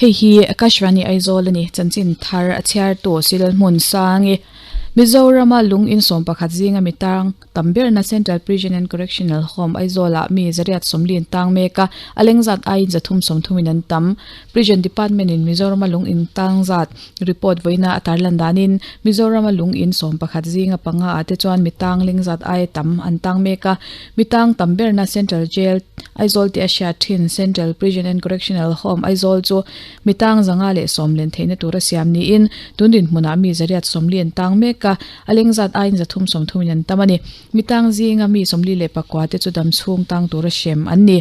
Hei hi Akashvani Aizawl a ni. Chanchin thar a chhiartu Silal hmun Sangi. Mizorama lung in 11 zinga mi tang tam berna Central Prison and Correctional Home Aizawlah mi zariat 40 an tang mek a, a leng zat aiin 330 in an tam. Prison Department in Mizorama lung in tang zat report vawiina a tarlan danin Mizorama lung in 11 zinga panga ah te chuan mi tang leng zat aia tam an tang mek a. Mi tang tam berna Central Jail Aizawl tih a hriat thin Central Prison and Correctional Home Aizawl chu mi tang 110 len theihna tura siam niin tun dinhmunah mi 140 an tang mek a, a leng zat aiin 330 in an tam a ni. Mi tang zinga mi 44 te chu dam chhung tang tura hrem an ni.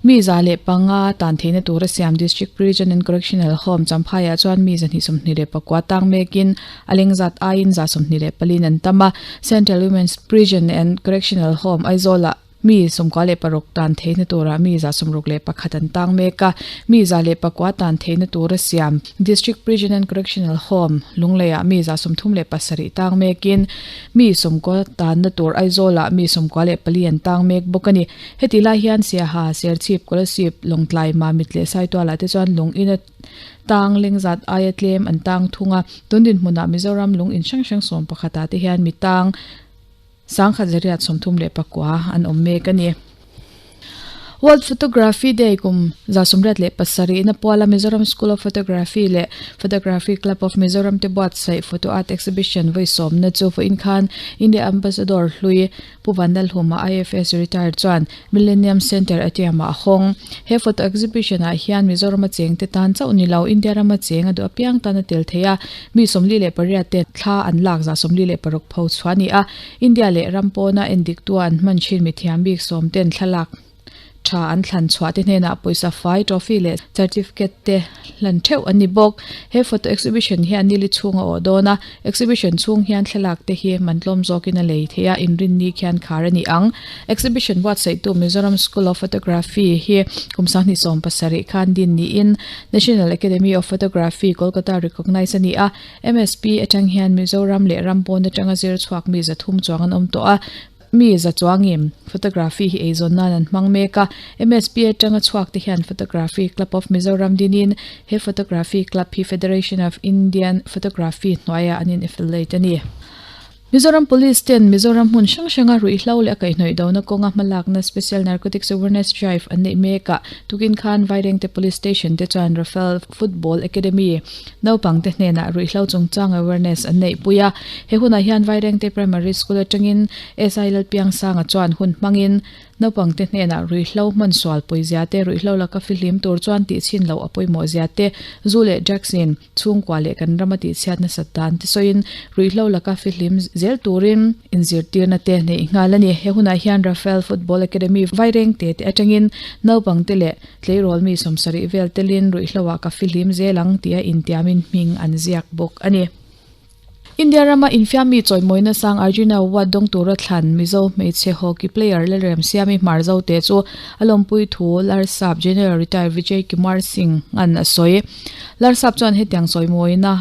Mi 105 tan theihna tura siam District Prison and Correctional Home Champhaiah chuan mi 229 tang mekin a leng zat aiin 124 in an tam a. Central Women's Prison and Correctional Home Aizawlah mi 96 tan theihna turah mi 61 an tang mek a, mi 109 tan theihna tura siam District Prison and Correctional Home Lungleiah mi 37 tang mekin mi 90 tanna tur Aizawlah mi 94 an tang mek bawk a ni. Heti lai hian Siaha, Serchhip, Kolasib, Lawngtlai, Mamit leh Saitualah te chuan lung ina tang leng zat aia tlem an tang thung a. Tun dinhmunah Mizoram lung in hrang hrang 11 ah te hian mi tang 1139 an awm mek a ni. World Photography Day kum 87 na puala Mizoram School of Photography leh Photography Club of Mizoram te buatsaih Photo Art Exhibition vawi sawmna chu vawiin khan India Ambassador hlui Pu Vanlalhuma IFS retired chuan Millennium Centre ATM ah a hawng. He photo exhibition ah hian Mizorama cheng te tan chauh ni lo, India rama cheng a duh apiang tan a tel thei a, mi 48 te thla an lak 146 pho chhuah a ni a, India leh ram pawna endiktua an hman thin mithiam bik sawm ten thlalak tha an thlan chhuah te hnenah pawisa fai, trophy leh certificate te hlan theuh an ni bawk. He photo exhibition hian nili chhung a awh dawn a, exhibition chhung hian thlalak te hi man tlawm zawkin a lei thei a, inrinni khian khar a ni ang. Exhibition buatsaihtu Mizoram School of Photography hi kum 2017 khan din niin National Academy of Photography, Kolkata recognise a ni a, MSP atang hian Mizoram leh ram pawn atanga zir chhuak mi 300 chuang an awm tawh a, Mi za chuangin photography hi eizawn nan an hmang mek a, MSP atanga chhuak te hian Photography Club of Mizoram dinin he Photography Club hi Federation of Indian Photography hnuaiah an in affiliate a ni. Mizoram Police ten Mizoram hmun hrang hranga ruihhlo leh a kaihhnawih dona kawnga hmalakna Special Narcotics Awareness Drive an neih mek a, tukin khan Vairengte Police Station te chuan Rafael Football Academy Naupangte hnenah ruihhlo chungchang awareness an neihpui a, he hunah hian Vairengte Primary School atangin SI Lalpiangsanga chuan hun hmangin naupangte hnenah ruihhlo hman sual pawizia te, ruihhlo laka fihlim tur chuan tihchhin loh a pawimawh zia te, zu leh drugs in chhungkua leh kan rama tihchhiat nasat dan te sawiin ruihhlo laka fihlim zel turin inzirtirna te neih nghal a ni. He hunah hian Rafael Football Academy Vairengte te atangin naupangte leh Tleirawl mi 70 vel telin ruihhloah ka fihlim zel ang tia intiamin hming an ziak bawk a ni. India rama infiammi chawimawina sang Arjuna Award dawng tura thlan Mizo hmeichhe hockey player Lalremsiami Hmarzote chu a lawmpui thu Larsap General Retired Vijay Kumar Singh an a sawi. Larsap chuan hetiang chawimawina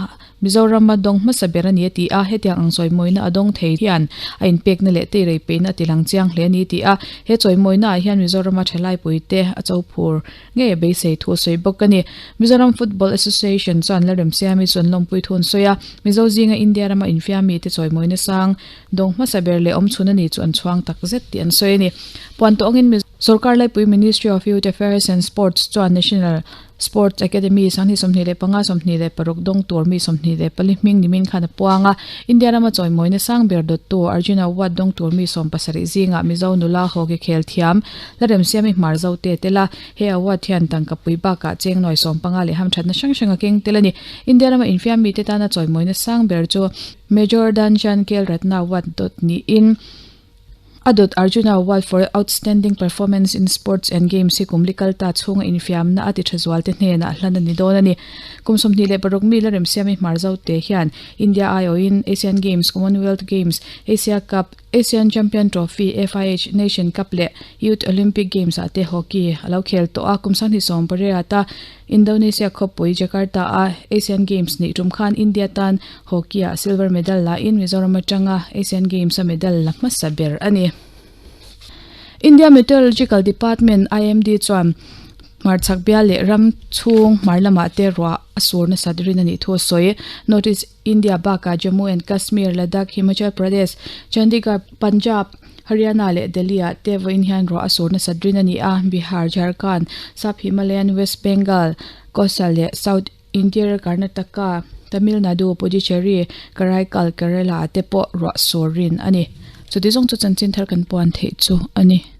Mizoram a dawng hmasa ber a ni a ti a, hetiang ang chawimawina a dawng thei hian a inpekna leh teirei peihna a tilang chiang hle a ni ti a, he chawimawina ah hian Mizorama thalaipui te a cho phur ngei a beisei thu a sawi bawk a ni. Mizoram Football Association chuan Lalremsiami chu an lawmpui thu an sawi a, Mizo zinga India rama infiammi te chawimawina sang dawng hmasa ber leh awmchhun a ni chu an chhuang tak zet tih an sawi a ni. Puan tawh angin Sorkar Laipui Ministry of Youth Affairs and Sports chuan National Sports Academy 2025, 26 dawng tur mi 24 hming nimin khan a puang a, India rama chawimawina sang ber dawttu Arjuna Award dawng tur mi 70 zingah Mizo nula hockey khel thiam Lalremsiami Hmarzo te tel a, he award hian tangka pui bakah cheng nuai 15 leh hamthatna hrang hrang a keng tel a ni. India rama infiam mite tana chawimawina sang ber chu Major Dhyan Chand Khel Ratna Award dawt niin, A dawt Arjuna Award for Outstanding Performance in Sports and Games hi kum li kal ta chhunga infiamna a ti tha zual te hnenah hlan a ni dawn a ni. Kum 26 mi la remsiami Hmarzo te hian India aiawhin Asian Games, Commonwealth Games, Asia Cup, Asian Champion Trophy, FIH Nation Cup leh Youth Olympic Games ah te hockey a lo khel tawh a. Kum 28 a Indonesia khawpui Jakarta a Asian Games nih tum khan India tan Hockey-ah silver medal la in Mizoram atanga Asian Games-a medal la hmasa ber a ni. India Meteorological Department, IMD, chuan Hmarchhak bial leh ram chhung hmar lamah te ruah a sur nasat rin a nih thu a sawi. North East India bakah Jammu and Kashmir, Ladakh, Himachal Pradesh, Chandigarh, Punjab, Haryana leh Delhi ah te vawiin hian ruah a sur nasat rin a ni a. Bihar, Jharkhand, Sub Himalayan West Bengal, Coastal leh South Interior Karnataka, Tamil Nadu, Puducherry, Karaikal, Kerala ah te pawh ruah sur rin a ni. Chuti zawng chu chanchin thar kan puan theih chu a ni.